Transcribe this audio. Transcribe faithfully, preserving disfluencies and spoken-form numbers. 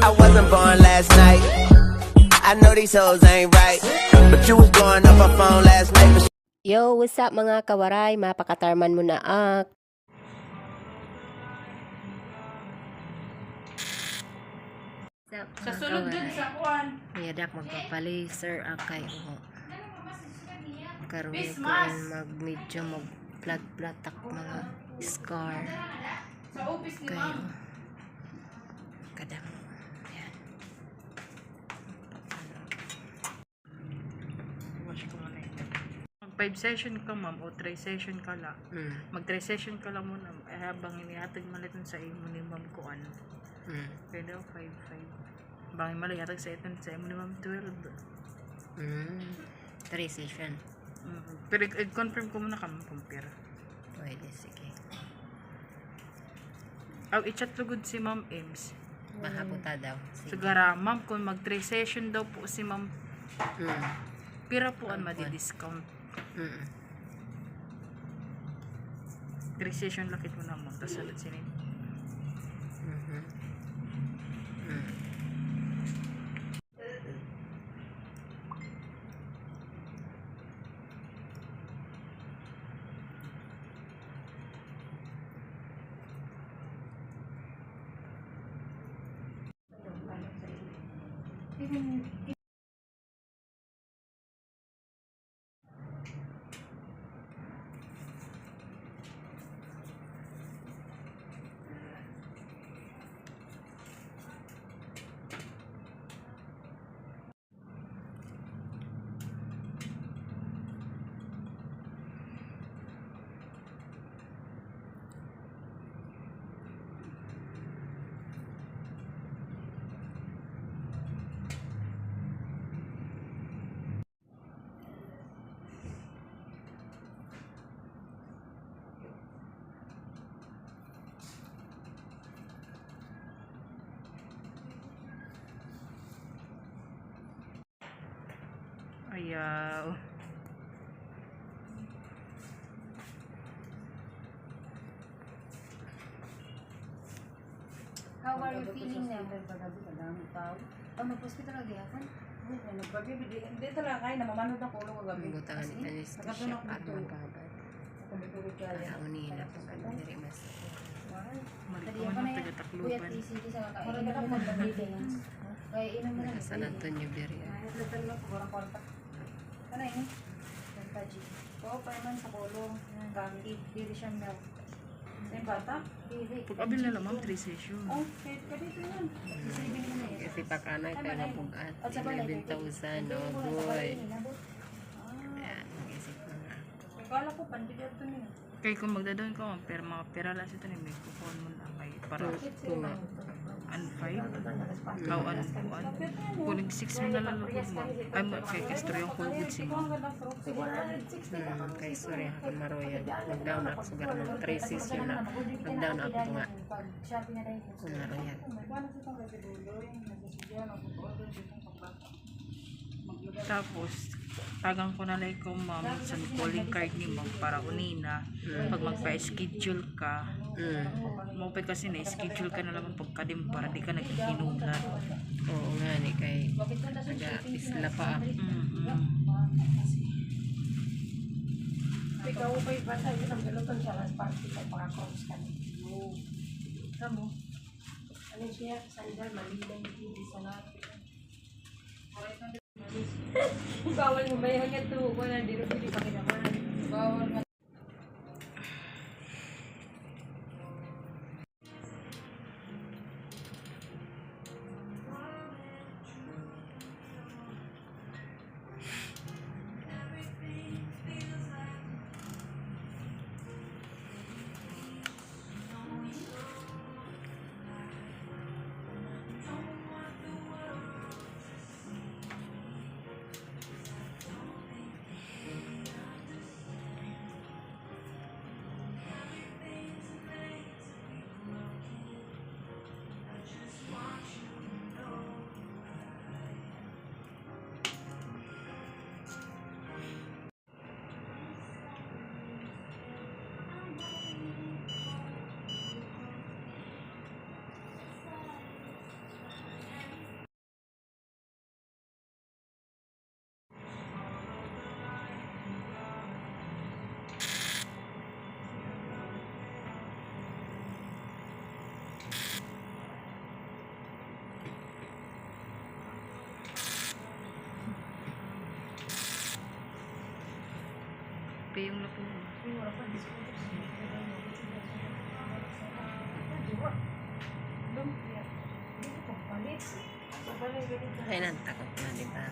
I wasn't born last night. I know these hoes ain't right, but you was blowing up her phone last night. Yo, what's up, mga kawaray? Mapakatarman mo na ak. Sa sulod dun sa kuan. Mayad ak magpapa-laser akay, oo. Karon ko mag-, medyo mag-flat-flat ak mga scar. Sa office ni ma'am. Kadamo. Ayan. Wash ko muna ito. Mag five session ka, ma'am, o three session ka la. Mm. Mag three session ka la muna. Eh, habang inihatag man iton sa imo ni ma'am kuan. Mm. Pwede o five, five. Bangin man la ihatag sa iton sa imo ni ma'am twelve. Mm. Three session. Mm. Pero i-, i-confirm ko muna kamo kung pira. Pwede, sige. Aw, i-chat lugod si Ma'am Ems. Mahapon ta daw. Sige. Sugara, ma'am, kung mag three session daw po si ma'am, mm, pira po an madi-discount? Mm. Three session lakit mo na, ma'am. Tas sunod sini. Mhm. Mm. Ayaw. How are you feeling now? Pag-hospital ka gihapon? Oo, nagpabibili. Hindi talaga kaya, namamanod ako ulo kagabi. Butangan kita ni Stisha para magabad. Para unina pag ano diri mas. Magkuha na taga Tacloban. Taga San Antonio, Biri. Ano ini? Nagpa-G. Oo, pa man sa kulong. Gamit. Diri siya milk. Sa bata? Diri. Pag-abil na lamang, three session. Oh, kahit ka dito yan. Kasi pa ka na, kaya nga pag-at. Eleven thousand, oh, boy. Ayan, mag-isip na nga. Kala ko, pandigat to niya. Kay kung magdadon ka, ma'am, pero mga pera lang sa ito, may kukuha mo na kay para two, two nga. An five? Mm. Aw, an, an, kunig six mo na lang lugod, ma'am. Ay, ma-, kay kaistoryahan ko lugod si ma'am. Mm, kay istoryahan ko, maruyag. Nag-down ako, siguro ng three session na. Nag-down ako nga. Kung maruyag. Tapos, tagan ko na la ikaw, ma'am, sa calling card ni ma'am para unina. Mm. Pag magpa-schedule ka, mm, maupay kasi na-schedule ka na lamang pagkadi mo para di ka naghihinulat. Oo nga, ni kay taga-isla pa. Mm-mm. Ikaw, upay bata, yun ang galutan siya, las party sa pagkakross ka. Kamo. Ano siya? Sandal, malilay, hindi sa lahat. Bawal mo ba yan? Yan, tuho ko na, di rin pwede pakinaman. Bawal nga. Kayong lapulo. Kaya nantakot na, di ba?